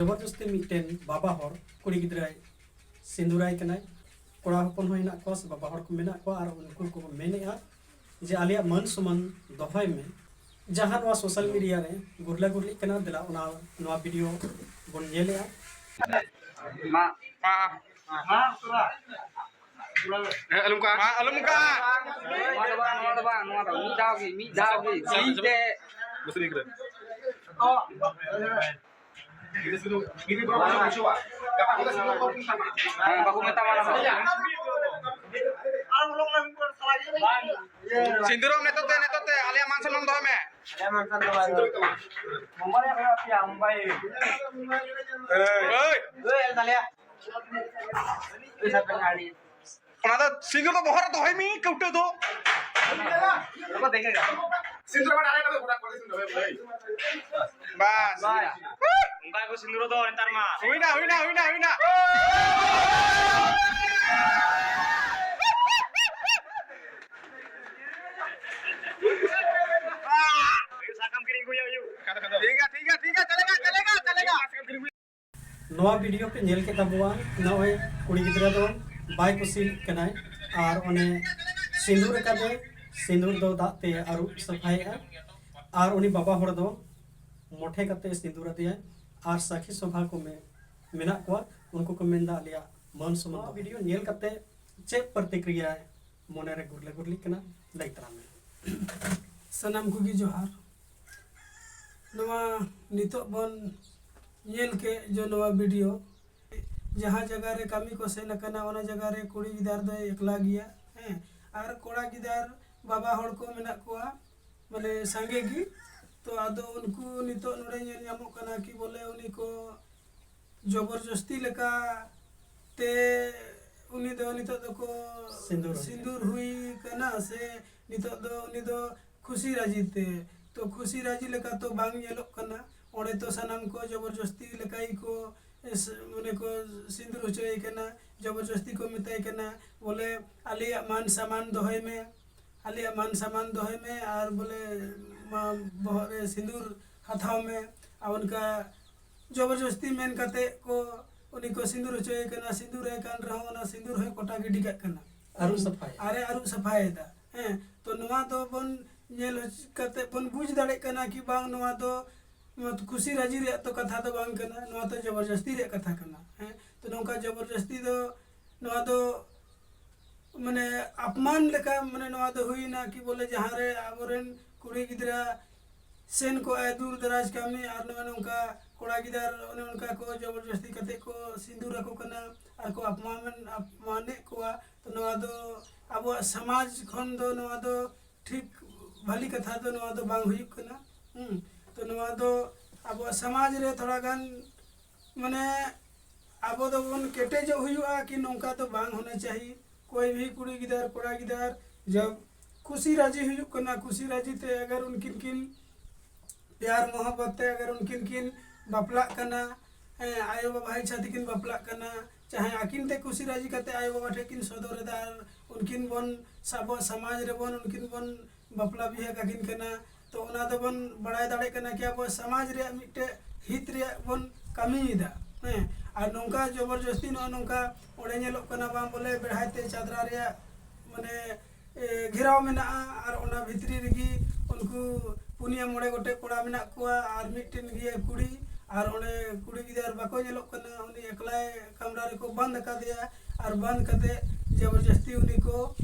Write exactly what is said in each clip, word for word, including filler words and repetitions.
ᱡᱚᱵᱚᱨᱫᱚᱥᱛᱤ ᱢᱤᱫᱴᱮᱱ ᱵᱟᱵᱟ ᱦᱚᱲ ᱠᱩᱲᱤ ᱜᱤᱫᱽᱨᱟᱹᱭ ᱥᱤᱸᱫᱩᱨᱟᱭ ᱠᱟᱱᱟᱭ᱾ ᱠᱚᱲᱟ ᱦᱚᱯᱚᱱ ᱦᱚᱸ ᱦᱮᱱᱟᱜ ᱠᱚᱣᱟ ᱥᱮ ᱵᱟᱵᱟ ᱦᱚᱲ ᱠᱚ ᱢᱮᱱᱟᱜ ᱠᱚᱣᱟ, ᱟᱨ ᱩᱱᱠᱩ ᱠᱚ ᱢᱮᱱᱮᱫᱼᱟ ᱡᱮ ᱟᱞᱮᱭᱟᱜ ᱢᱟᱹᱱ ᱥᱚᱢᱟᱱ ᱫᱚᱦᱚᱭ ᱢᱮ᱾ ᱡᱟᱦᱟᱸ ᱱᱚᱣᱟ ᱥᱳᱥᱟᱞ ᱢᱤᱰᱤᱭᱟ ᱨᱮ ᱜᱩᱨᱞᱟ ᱜᱩᱨᱞᱤᱜ ᱠᱟᱱᱟ, ᱫᱮᱞᱟ ᱚᱱᱟ, ᱱᱚᱣᱟ ᱵᱷᱤᱰᱤᱭᱳ ᱵᱚᱱ ᱧᱮᱞᱮᱜᱼᱟ᱾ ᱢᱟ, ᱢᱟ᱾ ᱦᱮᱸ, ᱟᱞᱚᱢ ᱠᱟ, ᱢᱟ, ᱟᱞᱚᱢ ᱠᱟ᱾ ᱱᱚᱣᱟ ᱫᱚ ᱵᱟᱝ, ᱱᱚᱣᱟ ᱫᱚ ᱵᱟᱝ, ᱱᱚᱣᱟ ᱫᱚ ᱢᱤᱫ ᱫᱷᱟᱣ ᱜᱮ, ᱢᱤᱫ ᱫᱷᱟᱣ ᱜᱮ, ᱢᱤᱫ ᱛᱮ᱾ ᱦᱮᱸ, ᱵᱟᱠᱚ ᱢᱮᱛᱟᱢᱟ ᱚᱱᱟ ᱫᱚ᱾ ᱥᱤᱸᱫᱩᱨᱚᱢ ᱱᱤᱛᱚᱜ ᱛᱮ, ᱱᱤᱛᱚᱜ ᱛᱮ, ᱟᱞᱮᱭᱟᱜ ᱢᱟᱱ ᱥᱚᱱᱢᱟᱱ ᱫᱚᱦᱚᱭ ᱢᱮ᱾ ᱮᱭ᱾ ᱚᱱᱟ ᱫᱚ ᱥᱤᱸᱫᱩᱨ ᱫᱚ ᱵᱚᱦᱚᱜ ᱨᱮ ᱫᱚᱦᱚᱭ ᱢᱮ, ᱠᱟᱹᱣᱴᱟᱹ ᱫᱚ᱾ ᱵᱟᱥ᱾ ᱚᱱᱠᱟ ᱜᱮᱠᱚ ᱥᱤᱸᱫᱩᱨ ᱫᱚ ᱱᱮᱛᱟᱨ ᱢᱟ᱾ ᱦᱩᱭᱱᱟ, ᱦᱩᱭᱱᱟ, ᱦᱩᱭᱱᱟ, ᱦᱩᱭᱱᱟ᱾ ᱥᱟᱠᱟᱢ ᱠᱤᱨᱤᱧ ᱟᱹᱜᱩᱭᱟ ᱦᱩᱭᱩᱜ᱾ ᱴᱷᱤᱠ ᱜᱮᱭᱟ, ᱴᱷᱤᱠ ᱜᱮᱭᱟ, ᱴᱷᱤᱠ ᱜᱮᱭᱟ, ᱪᱟᱞᱮᱜᱟ, ᱪᱟᱞᱮᱜᱟ, ᱪᱟᱞᱮᱜᱟ᱾ ᱱᱚᱣᱟ ᱵᱷᱤᱰᱤᱭᱳ ᱯᱮ ᱧᱮᱞ ᱠᱮᱫ ᱛᱟᱵᱚᱣᱟ, ᱱᱚᱜᱼᱚᱭ ᱠᱩᱲᱤ ᱜᱤᱫᱽᱨᱟᱹ ᱫᱚ ᱵᱟᱭ ᱠᱩᱥᱤᱜ ᱠᱟᱱᱟᱭ, ᱟᱨ ᱚᱱᱮ ᱥᱤᱸᱫᱩᱨ ᱟᱠᱟᱫᱮ, ᱥᱤᱸᱫᱩᱨ ᱫᱚ ᱫᱟᱜ ᱛᱮ ᱟᱹᱨᱩᱵ ᱥᱟᱯᱷᱟᱭᱮᱫᱼᱟ, ᱟᱨ ᱩᱱᱤ ᱵᱟᱵᱟ ᱦᱚᱲ ᱫᱚ ᱢᱚᱴᱷᱮ ᱠᱟᱛᱮ ᱥᱤᱸᱫᱩᱨ ᱟᱫᱮᱭᱟᱭ, ᱟᱨ ᱥᱟᱹᱠᱷᱤ ᱥᱚᱵᱷᱟ ᱠᱚ ᱢᱮ-, ᱢᱮᱱᱟᱜ ᱠᱚᱣᱟ, ᱩᱱᱠᱩ ᱠᱚ ᱢᱮᱱᱫᱟ ᱟᱞᱮᱭᱟᱜ ᱢᱟᱹᱱ ᱥᱚᱢᱟᱱ᱾ ᱱᱚᱣᱟ ᱵᱷᱤᱰᱤᱭᱳ ᱧᱮᱞ ᱠᱟᱛᱮ ᱪᱮᱫ ᱯᱨᱚᱛᱤᱠᱨᱤᱭᱟ ᱢᱚᱱᱮᱨᱮ ᱜᱩᱨᱞᱟᱹ ᱜᱩᱨᱞᱤᱜ ᱠᱟᱱᱟ, ᱞᱟᱹᱭ ᱛᱟᱞᱟᱝ ᱢᱮ᱾ ᱥᱟᱱᱟᱢ ᱠᱚᱜᱮ ᱡᱚᱦᱟᱨ᱾ ᱱᱚᱣᱟ ᱱᱤᱛᱚᱜ ᱵᱚᱱ ᱧᱮᱞ ᱠᱮᱫ ᱡᱮ ᱱᱚᱣᱟ ᱵᱷᱤᱰᱤᱭᱳ, ᱡᱟᱦᱟᱸ ᱡᱟᱭᱜᱟ ᱨᱮ ᱠᱟᱹᱢᱤ ᱠᱚ ᱥᱮᱱ ᱟᱠᱟᱱᱟ, ᱚᱱᱟ ᱡᱟᱭᱜᱟ ᱨᱮ ᱠᱩᱲᱤ ᱜᱤᱫᱟᱹᱨ ᱫᱚᱭ ᱮᱠᱞᱟ ᱜᱮᱭᱟ, ᱦᱮᱸ, ᱟᱨ ᱠᱚᱲᱟ ᱜᱤᱫᱟᱹᱨ ᱵᱟᱵᱟ ᱦᱚᱲ ᱠᱚ ᱢᱮᱱᱟᱜ ᱠᱚᱣᱟ, ᱢᱟᱱᱮ ᱥᱟᱸᱜᱮ ᱜᱮ᱾ ᱛᱚ ᱟᱫᱚ ᱩᱱᱠᱩ ᱱᱤᱛᱚᱜ ᱱᱚᱰᱮ ᱧᱮᱞ ᱧᱟᱢᱚᱜ ᱠᱟᱱᱟ ᱠᱤ ᱵᱚᱞᱮ ᱩᱱᱤ ᱠᱚ ᱡᱚᱵᱚᱨ ᱡᱚᱥᱛᱤ ᱞᱮᱠᱟ ᱛᱮ ᱩᱱᱤ ᱫᱚ ᱱᱤᱛᱚᱜ ᱫᱚᱠᱚ ᱥᱤᱸᱫᱩᱨ ᱦᱩᱭ ᱥᱤᱸᱫᱩᱨ ᱦᱩᱭ ᱠᱟᱱᱟ, ᱥᱮ ᱱᱤᱛᱚᱜ ᱫᱚ ᱩᱱᱤ ᱫᱚ ᱠᱷᱩᱥᱤ ᱨᱟᱹᱡᱤ ᱛᱮ? ᱛᱚ ᱠᱷᱩᱥᱤ ᱨᱟᱹᱡᱤ ᱞᱮᱠᱟ ᱛᱚ ᱵᱟᱝ ᱧᱮᱞᱚᱜ ᱠᱟᱱᱟ᱾ ᱚᱸᱰᱮ ᱛᱚ ᱥᱟᱱᱟᱢ ᱠᱚ ᱡᱚᱵᱚᱨ ᱡᱚᱥᱛᱤ ᱞᱮᱠᱟ ᱜᱮᱠᱚ ᱮᱥ-, ᱢᱟᱱᱮ ᱠᱚ ᱥᱤᱸᱫᱩᱨ ᱦᱚᱪᱚᱭᱮ ᱠᱟᱱᱟ, ᱡᱚᱵᱚᱨ ᱡᱚᱥᱛᱤ ᱠᱚ ᱢᱮᱛᱟᱭ ᱠᱟᱱᱟ ᱵᱚᱞᱮ, "ᱟᱞᱮᱭᱟᱜ ᱢᱟᱱ ᱥᱟᱢᱟᱱ ᱫᱚᱦᱚᱭ ᱢᱮ, ᱟᱞᱮᱭᱟᱜ ᱢᱟᱱ ᱥᱟᱢᱟᱱ ᱫᱚᱦᱚᱭ ᱢᱮ, ᱟᱨ ᱵᱚᱞᱮ ᱢᱟ ᱵᱚᱦᱚᱜ ᱨᱮ ᱥᱤᱸᱫᱩᱨ ᱦᱟᱛᱟᱣ ᱢᱮ", ᱟᱨ ᱚᱱᱠᱟ ᱡᱚᱵᱚᱨᱡᱚᱥᱛᱤ ᱢᱮᱱ ᱠᱟᱛᱮ ᱠᱚ ᱩᱱᱤ ᱠᱚ ᱥᱤᱸᱫᱩᱨ ᱦᱚᱪᱚᱭᱮ ᱠᱟᱱᱟ᱾ ᱥᱤᱸᱫᱩᱨ ᱮ ᱠᱟᱱ ᱨᱮᱦᱚᱸ ᱚᱱᱟ ᱥᱤᱸᱫᱩᱨ ᱦᱚᱸᱭ ᱠᱚᱴᱟ ᱜᱤᱰᱤ ᱠᱟᱜ ᱠᱟᱱᱟ᱾ ᱟᱹᱨᱩᱵ ᱥᱟᱯᱷᱟᱭ᱾ ᱟᱨᱮ ᱟᱹᱨᱩᱵ ᱥᱟᱯᱷᱟᱭᱮᱫᱟ᱾ ᱦᱮᱸ, ᱛᱚ ᱱᱚᱣᱟ ᱫᱚ ᱵᱚᱱ ᱧᱮᱞ ᱠᱟᱛᱮ ᱵᱚᱱ ᱵᱩᱡᱽ ᱫᱟᱲᱮᱭᱟᱜ ᱠᱟᱱᱟ ᱠᱤ ᱵᱟᱝ, ᱱᱚᱣᱟ ᱫᱚ ᱱᱚᱣᱟ ᱫᱚ ᱠᱩᱥᱤ ᱨᱟᱹᱡᱤ ᱨᱮᱭᱟᱜ ᱛᱚ ᱠᱟᱛᱷᱟ ᱫᱚ ᱵᱟᱝ ᱠᱟᱱᱟ, ᱱᱚᱣᱟ ᱫᱚ ᱡᱚᱵᱚᱨᱡᱚᱥᱛᱤ ᱨᱮᱭᱟᱜ ᱠᱟᱛᱷᱟ ᱠᱟᱱᱟ᱾ ᱦᱮᱸ, ᱛᱚ ᱱᱚᱝᱠᱟ ᱡᱚᱵᱚᱨᱡᱚᱥᱛᱤ ᱫᱚ ᱱᱚᱣᱟ ᱫᱚ ᱢᱟᱱᱮ ᱟᱯᱢᱟᱱ ᱞᱮᱠᱟ, ᱢᱟᱱᱮ ᱱᱚᱣᱟ ᱫᱚ ᱦᱩᱭᱱᱟ ᱠᱤ ᱵᱚᱞᱮ ᱡᱟᱦᱟᱸ ᱨᱮ ᱟᱵᱚᱨᱮᱱ ᱠᱩᱲᱤ ᱜᱤᱫᱽᱨᱟᱹ ᱥᱮᱱ ᱠᱚᱜᱼᱟᱭ ᱫᱩᱨ ᱫᱟᱨᱟᱡᱽ ᱠᱟᱹᱢᱤ, ᱟᱨ ᱱᱚᱜᱼᱚᱭ ᱱᱚᱝᱠᱟ ᱠᱚᱲᱟ ᱜᱤᱫᱟᱹᱨ ᱚᱱᱮ ᱚᱱᱠᱟ ᱠᱚ ᱡᱚᱵᱚᱨᱡᱚᱥᱛᱤ ᱠᱟᱛᱮ ᱠᱚ ᱥᱤᱸᱫᱩᱨ ᱟᱠᱚ ᱠᱟᱱᱟ ᱟᱨ ᱠᱚ ᱟᱯᱢᱟᱱ ᱟᱯᱢᱟᱱᱮᱫ ᱠᱚᱣᱟ᱾ ᱛᱚ ᱱᱚᱣᱟ ᱫᱚ ᱟᱵᱚᱣᱟᱜ ᱥᱚᱢᱟᱡᱽ ᱠᱷᱚᱱ ᱫᱚ ᱱᱚᱣᱟ ᱫᱚ ᱴᱷᱤᱠ ᱵᱷᱟᱞᱤ ᱠᱟᱛᱷᱟ ᱫᱚ ᱱᱚᱣᱟ ᱫᱚ ᱵᱟᱝ ᱦᱩᱭᱩᱜ ᱠᱟᱱᱟ᱾ ᱦᱩᱸ, ᱛᱚ ᱱᱚᱣᱟ ᱫᱚ ᱟᱵᱚᱣᱟᱜ ᱥᱚᱢᱟᱡᱽ ᱨᱮ ᱛᱷᱚᱲᱟ ᱜᱟᱱ ᱢᱟᱱᱮ ᱟᱵᱚ ᱫᱚᱵᱚᱱ ᱠᱮᱴᱮᱡᱚᱜ ᱦᱩᱭᱩᱜᱼᱟ ᱠᱤ ᱱᱚᱝᱠᱟ ᱫᱚ ᱵᱟᱝ ᱦᱳᱱᱟ ᱪᱟᱦᱤᱭᱮ᱾ ᱠᱚᱭ ᱵᱷᱤ ᱠᱩᱲᱤ ᱜᱤᱫᱟᱹᱨ ᱠᱚᱲᱟ ᱜᱤᱫᱟᱹᱨ ᱡᱚᱵ ᱠᱩᱥᱤ ᱨᱟᱹᱡᱤ ᱦᱩᱭᱩᱜ ᱠᱟᱱᱟ, ᱠᱩᱥᱤ ᱨᱟᱹᱡᱤ ᱛᱮ ᱟᱜᱟᱨ ᱩᱱᱠᱤᱱ ᱠᱤᱱ ᱯᱭᱟᱨ ᱢᱚᱦᱚᱵᱵᱚᱛ ᱛᱮ ᱟᱜᱟᱨ ᱩᱱᱠᱤᱱ ᱠᱤᱱ ᱵᱟᱯᱞᱟᱜ ᱠᱟᱱᱟ, ᱦᱮᱸ, ᱟᱭᱳ ᱵᱟᱵᱟ ᱤᱪᱪᱷᱟ ᱛᱮᱠᱤᱱ ᱵᱟᱯᱞᱟᱜ ᱠᱟᱱᱟ, ᱪᱟᱦᱮ ᱟᱹᱠᱤᱱ ᱛᱮ ᱠᱩᱥᱤ ᱨᱟᱹᱡᱤ ᱠᱟᱛᱮ ᱟᱭᱳ ᱵᱟᱵᱟ ᱴᱷᱮᱱ ᱠᱤᱱ ᱥᱚᱫᱚᱨ ᱮᱫᱟ, ᱟᱨ ᱩᱱᱠᱤᱱ ᱵᱚᱱ ᱥᱟᱵᱚ ᱥᱚᱢᱟᱡᱽ ᱨᱮᱵᱚᱱ ᱩᱱᱠᱤᱱ ᱵᱚᱱ ᱵᱟᱯᱞᱟ ᱵᱤᱦᱟᱹ ᱠᱟᱠᱤᱱ ᱠᱟᱱᱟ᱾ ᱛᱚ ᱚᱱᱟ ᱫᱚᱵᱚᱱ ᱵᱟᱲᱟᱭ ᱫᱟᱲᱮᱭᱟᱜ ᱠᱟᱱᱟ ᱠᱤ ᱟᱵᱚ ᱥᱚᱢᱟᱡᱽ ᱨᱮᱭᱟᱜ ᱢᱤᱫᱴᱮᱡ ᱦᱤᱛ ᱨᱮᱭᱟᱜ ᱵᱚᱱ ᱠᱟᱹᱢᱤᱭᱮᱫᱟ᱾ ᱦᱮᱸ, ᱟᱨ ᱱᱚᱝᱠᱟ ᱡᱚᱵᱚᱨᱡᱚᱥᱛᱤ ᱱᱚᱜᱼᱚ ᱱᱚᱝᱠᱟ ᱚᱸᱰᱮ ᱧᱮᱞᱚᱜ ᱠᱟᱱᱟ ᱵᱟᱝ ᱵᱚᱞᱮ ᱵᱮᱲᱦᱟᱭ ᱛᱮ ᱪᱟᱫᱽᱨᱟ ᱨᱮᱭᱟᱜ ᱢᱟᱱᱮ ᱮ, ᱜᱷᱮᱨᱟᱣ ᱢᱮᱱᱟᱜᱼᱟ, ᱟᱨ ᱚᱱᱟ ᱵᱷᱤᱛᱨᱤ ᱨᱮᱜᱮ ᱩᱱᱠᱩ ᱯᱩᱱᱭᱟᱹ ᱢᱚᱬᱮ ᱜᱚᱴᱮᱡ ᱠᱚᱲᱟ ᱢᱮᱱᱟᱜ ᱠᱚᱣᱟ ᱟᱨ ᱢᱤᱫᱴᱮᱱ ᱜᱮᱭᱟ ᱠᱩᱲᱤ, ᱟᱨ ᱚᱸᱰᱮ ᱠᱩᱲᱤ ᱜᱤᱫᱟᱹᱨ ᱵᱟᱠᱚ ᱧᱮᱞᱚᱜ ᱠᱟᱱᱟ, ᱩᱱᱤ ᱮᱠᱞᱟᱭ ᱠᱟᱢᱨᱟ ᱨᱮᱠᱚ ᱵᱚᱱᱫ ᱟᱠᱟᱫᱮᱭᱟ ᱟᱨ ᱵᱚᱱᱫ ᱠᱟᱛᱮ ᱡᱚᱵᱚᱨᱡᱚᱥᱛᱤ ᱩᱱᱤ ᱠᱚ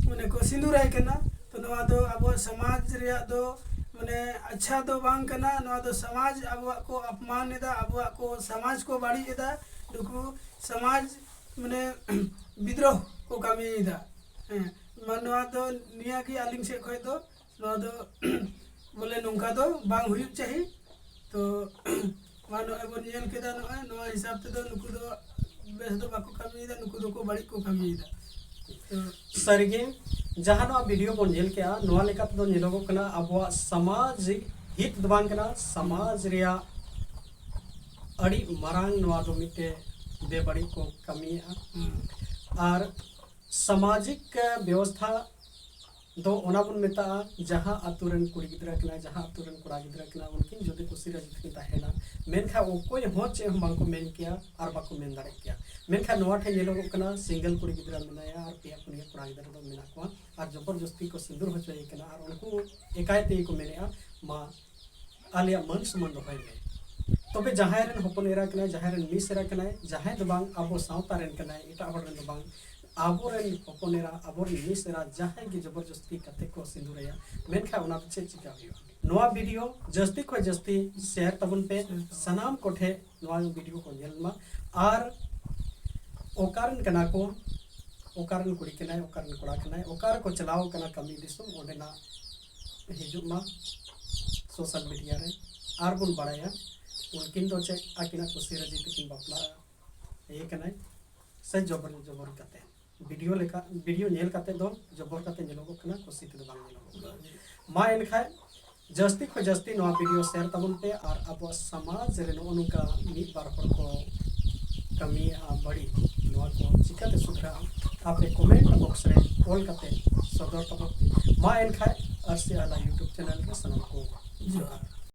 ᱢᱟᱱᱮ ᱠᱚ ᱥᱤᱸᱫᱩᱨᱟᱭ ᱠᱟᱱᱟ᱾ ᱛᱚ ᱱᱚᱣᱟ ᱫᱚ ᱟᱵᱚᱣᱟᱜ ᱥᱚᱢᱟᱡᱽ ᱨᱮᱭᱟᱜ ᱫᱚ ᱢᱟᱱᱮ ᱟᱪᱪᱷᱟ ᱫᱚ ᱵᱟᱝ ᱠᱟᱱᱟ᱾ ᱱᱚᱣᱟ ᱫᱚ ᱥᱚᱢᱟᱡᱽ ᱟᱵᱚᱣᱟᱜ ᱠᱚ ᱟᱯᱢᱟᱱ ᱮᱫᱟ, ᱟᱵᱚᱣᱟᱜ ᱠᱚ ᱥᱚᱢᱟᱡᱽ ᱠᱚ ᱵᱟᱹᱲᱤᱡ ᱮᱫᱟ᱾ ᱱᱩᱠᱩ ᱥᱚᱢᱟᱡᱽ ᱢᱟᱱᱮ ᱵᱤᱫᱽᱨᱳᱦ ᱠᱚ ᱠᱟᱹᱢᱤᱭᱮᱫᱟ᱾ ᱦᱮᱸ, ᱢᱟ ᱱᱚᱣᱟ ᱫᱚ ᱱᱤᱭᱟᱹ ᱜᱮ ᱟᱹᱞᱤᱧ ᱥᱮᱫ ᱠᱷᱚᱱ ᱫᱚ ᱱᱚᱣᱟ ᱫᱚ ᱵᱚᱞᱮ ᱱᱚᱝᱠᱟ ᱫᱚ ᱵᱟᱝ ᱦᱩᱭᱩᱜ ᱪᱟᱹᱦᱤ᱾ ᱛᱚ ᱢᱟ ᱱᱚᱜᱼᱚᱭ ᱵᱚᱱ ᱧᱮᱞ ᱠᱮᱫᱟ, ᱱᱚᱜᱼᱚᱭ ᱱᱚᱣᱟ ᱦᱤᱥᱟᱹᱵ ᱛᱮᱫᱚ ᱱᱩᱠᱩ ᱫᱚ ᱵᱮᱥ ᱫᱚ ᱵᱟᱠᱚ ᱠᱟᱹᱢᱤᱭᱮᱫᱟ, ᱱᱩᱠᱩ ᱫᱚᱠᱚ ᱵᱟᱹᱲᱤᱡ ᱠᱚ ᱠᱟᱹᱢᱤᱭᱮᱫᱟ᱾ ᱛᱚ ᱥᱟᱹᱨᱤᱜᱮ, ᱡᱟᱦᱟᱸ ᱱᱚᱣᱟ ᱵᱷᱤᱰᱤᱭᱳ ᱵᱚᱱ ᱧᱮᱞ ᱠᱮᱜᱼᱟ, ᱱᱚᱣᱟ ᱞᱮᱠᱟ ᱛᱮᱫᱚ ᱧᱮᱞᱚᱜᱚᱜ ᱠᱟᱱᱟ ᱟᱵᱚᱣᱟᱜ ᱥᱚᱢᱟᱡᱽ ᱦᱤᱛ ᱫᱚ ᱵᱟᱝ ᱠᱟᱱᱟ, ᱥᱚᱢᱟᱡᱽ ᱨᱮᱭᱟᱜ ᱟᱹᱰᱤ ᱢᱟᱨᱟᱝ ᱱᱚᱣᱟ ᱫᱚ ᱢᱤᱫᱴᱮᱡ ᱵᱮᱵᱟᱹᱲᱤᱡ ᱠᱚ ᱠᱟᱹᱢᱤᱭᱮᱫᱼᱟ᱾ ᱦᱩᱸ᱾ ᱟᱨ ᱥᱟᱢᱟᱡᱤᱠ ᱵᱮᱵᱚᱥᱛᱷᱟ ᱫᱚ ᱚᱱᱟ ᱵᱚᱱ ᱢᱮᱛᱟᱜᱼᱟ, ᱡᱟᱦᱟᱸ ᱟᱛᱳ ᱨᱮᱱ ᱠᱩᱲᱤ ᱜᱤᱫᱽᱨᱟᱹ ᱠᱟᱱᱟᱭ, ᱡᱟᱦᱟᱸ ᱟᱛᱳ ᱨᱮᱱ ᱠᱚᱲᱟ ᱜᱤᱫᱽᱨᱟᱹ ᱠᱟᱱᱟ, ᱩᱱᱠᱤᱱ ᱡᱩᱫᱤ ᱠᱩᱥᱤ ᱨᱟᱹᱡᱤ ᱛᱮᱠᱤᱱ ᱛᱟᱦᱮᱱᱟ, ᱢᱮᱱᱠᱷᱟᱱ ᱚᱠᱚᱭ ᱦᱚᱸ ᱪᱮᱫ ᱦᱚᱸ ᱵᱟᱝᱠᱚ ᱢᱮᱱ ᱠᱮᱭᱟ ᱟᱨ ᱵᱟᱠᱚ ᱢᱮᱱ ᱫᱟᱲᱮᱭᱟᱜ ᱠᱮᱭᱟ᱾ ᱢᱮᱱᱠᱷᱟᱱ ᱱᱚᱣᱟ ᱴᱷᱮᱱ ᱧᱮᱞᱚᱜᱚᱜ ᱠᱟᱱᱟ, ᱥᱤᱝᱜᱮᱞ ᱠᱩᱲᱤ ᱜᱤᱫᱽᱨᱟᱹ ᱢᱮᱱᱟᱭᱟ ᱟᱨ ᱯᱮᱭᱟ ᱯᱩᱱᱭᱟᱹ ᱠᱚᱲᱟ ᱜᱤᱫᱽᱨᱟᱹ ᱫᱚ ᱢᱮᱱᱟᱜ ᱠᱚᱣᱟ, ᱟᱨ ᱡᱚᱵᱚᱨ ᱡᱚᱥᱛᱤ ᱠᱚ ᱥᱤᱸᱫᱩᱨ ᱦᱚᱪᱚᱭᱮ ᱠᱟᱱᱟ, ᱟᱨ ᱩᱱᱠᱩ ᱮᱠᱟᱭ ᱛᱮᱜᱮ ᱠᱚ ᱢᱮᱱᱮᱫᱼᱟ, ᱢᱟ ᱟᱞᱮᱭᱟᱜ ᱢᱟᱹᱱ ᱥᱚᱢᱢᱟᱱ ᱫᱚᱦᱚᱭ ᱢᱮ᱾ ᱛᱚᱵᱮ ᱡᱟᱦᱟᱸᱭ ᱨᱮᱱ ᱦᱚᱯᱚᱱ ᱮᱨᱟ ᱠᱟᱱᱟᱭ, ᱡᱟᱦᱟᱸᱭ ᱨᱮᱱ ᱢᱤᱥ ᱮᱨᱟ ᱠᱟᱱᱟᱭ, ᱡᱟᱦᱟᱸᱭ ᱫᱚ ᱵᱟᱝ ᱟᱵᱚ ᱥᱟᱶᱛᱟ ᱨᱮᱱ ᱠᱟᱱᱟᱭ, ᱮᱴᱟᱜ ᱦᱚᱲ ᱨᱮᱱ ᱫᱚ ᱵᱟᱝ, ᱟᱵᱚᱨᱮᱱ ᱦᱚᱯᱚᱱ ᱮᱨᱟ, ᱟᱵᱚᱨᱮᱱ ᱢᱤᱥ ᱮᱨᱟ ᱡᱟᱦᱟᱸᱭ ᱜᱮ ᱡᱚᱵᱚᱨ ᱡᱚᱥᱛᱤ ᱠᱟᱛᱮ ᱠᱚ ᱥᱤᱸᱫᱩᱨᱟᱭᱟ, ᱢᱮᱱᱠᱷᱟᱱ ᱚᱱᱟ ᱫᱚ ᱪᱮᱫ ᱪᱤᱠᱟ ᱦᱩᱭᱩᱜᱼᱟ? ᱱᱚᱣᱟ ᱵᱷᱤᱰᱤᱭᱳ ᱡᱟᱹᱥᱛᱤ ᱠᱷᱚᱱ ᱡᱟᱹᱥᱛᱤ ᱥᱮᱭᱟᱨ ᱛᱟᱵᱚᱱ ᱯᱮ, ᱥᱟᱱᱟᱢ ᱠᱚᱴᱷᱮᱱ ᱱᱚᱣᱟ ᱵᱷᱤᱰᱤᱭᱳ ᱠᱚ ᱧᱮᱞ ᱢᱟ᱾ ᱟᱨ ᱚᱠᱟᱨᱮᱱ ᱠᱟᱱᱟ ᱠᱚ, ᱚᱠᱟᱨᱮᱱ ᱠᱩᱲᱤ ᱠᱟᱱᱟᱭ, ᱚᱠᱟᱨᱮᱱ ᱠᱚᱲᱟ ᱠᱟᱱᱟᱭ, ᱚᱠᱟ ᱨᱮᱠᱚ ᱪᱟᱞᱟᱣ ᱠᱟᱱᱟ ᱠᱟᱹᱢᱤ ᱫᱤᱥᱚᱢ, ᱚᱸᱰᱮᱱᱟᱜ ᱦᱤᱡᱩᱜ ᱢᱟ ᱥᱳᱥᱟᱞ ᱢᱤᱰᱤᱭᱟ ᱨᱮ, ᱟᱨ ᱵᱚᱱ ᱵᱟᱲᱟᱭᱟ ᱩᱱᱠᱤᱱ ᱫᱚ ᱪᱮᱫ ᱟᱹᱠᱤᱱᱟᱜ ᱠᱩᱥᱤ ᱨᱟᱹᱡᱤ ᱛᱮᱠᱤᱱ ᱵᱟᱯᱞᱟ ᱤᱭᱟᱹ ᱠᱟᱱᱟᱭ ᱥᱮ ᱡᱚᱵᱚᱨ ᱡᱚᱵᱚᱨ ᱠᱟᱛᱮ᱾ ᱵᱷᱤᱰᱤᱭᱳ ᱞᱮᱠᱟ, ᱵᱷᱤᱰᱤᱭᱳ ᱧᱮᱞ ᱠᱟᱛᱮ ᱫᱚ ᱡᱚᱵᱚᱨ ᱠᱟᱛᱮ ᱧᱮᱞᱚᱜᱚᱜ ᱠᱟᱱᱟ, ᱠᱩᱥᱤ ᱛᱮᱫᱚ ᱵᱟᱝ ᱧᱮᱞᱚᱜᱚᱜ ᱠᱟᱱᱟ᱾ ᱢᱟ ᱮᱱᱠᱷᱟᱱ ᱡᱟᱹᱥᱛᱤ ᱠᱷᱚᱱ ᱡᱟᱹᱥᱛᱤ ᱱᱚᱣᱟ ᱵᱷᱤᱰᱤᱭᱳ ᱥᱮᱭᱟᱨ ᱛᱟᱵᱚᱱ ᱯᱮ, ᱟᱨ ᱟᱵᱚᱣᱟᱜ ᱥᱚᱢᱟᱡᱽ ᱨᱮ ᱱᱚᱜᱼᱚ ᱱᱚᱝᱠᱟ ᱢᱤᱫ ᱵᱟᱨ ᱦᱚᱲ ᱠᱚ ᱠᱟᱹᱢᱤᱭᱮᱫᱼᱟ ᱵᱟᱹᱲᱤᱡ, ᱱᱚᱣᱟ ᱠᱚ ᱪᱤᱠᱟᱹᱛᱮ ᱥᱩᱫᱷᱨᱟᱹᱜᱼᱟ? ᱟᱯᱮ ᱠᱚᱢᱮᱱᱴ ᱵᱚᱠᱥ ᱨᱮ ᱚᱞ ᱠᱟᱛᱮ ᱥᱚᱫᱚᱨ ᱛᱟᱵᱚᱱ ᱯᱮ᱾ ᱢᱟ ᱮᱱᱠᱷᱟᱱ ᱟᱹᱨᱥᱤ ᱟᱦᱞᱟ ᱭᱩᱴᱩᱵᱽ ᱪᱮᱱᱮᱞ ᱨᱮ ᱥᱟᱱᱟᱢ ᱠᱚ ᱡᱚᱦᱟᱨ᱾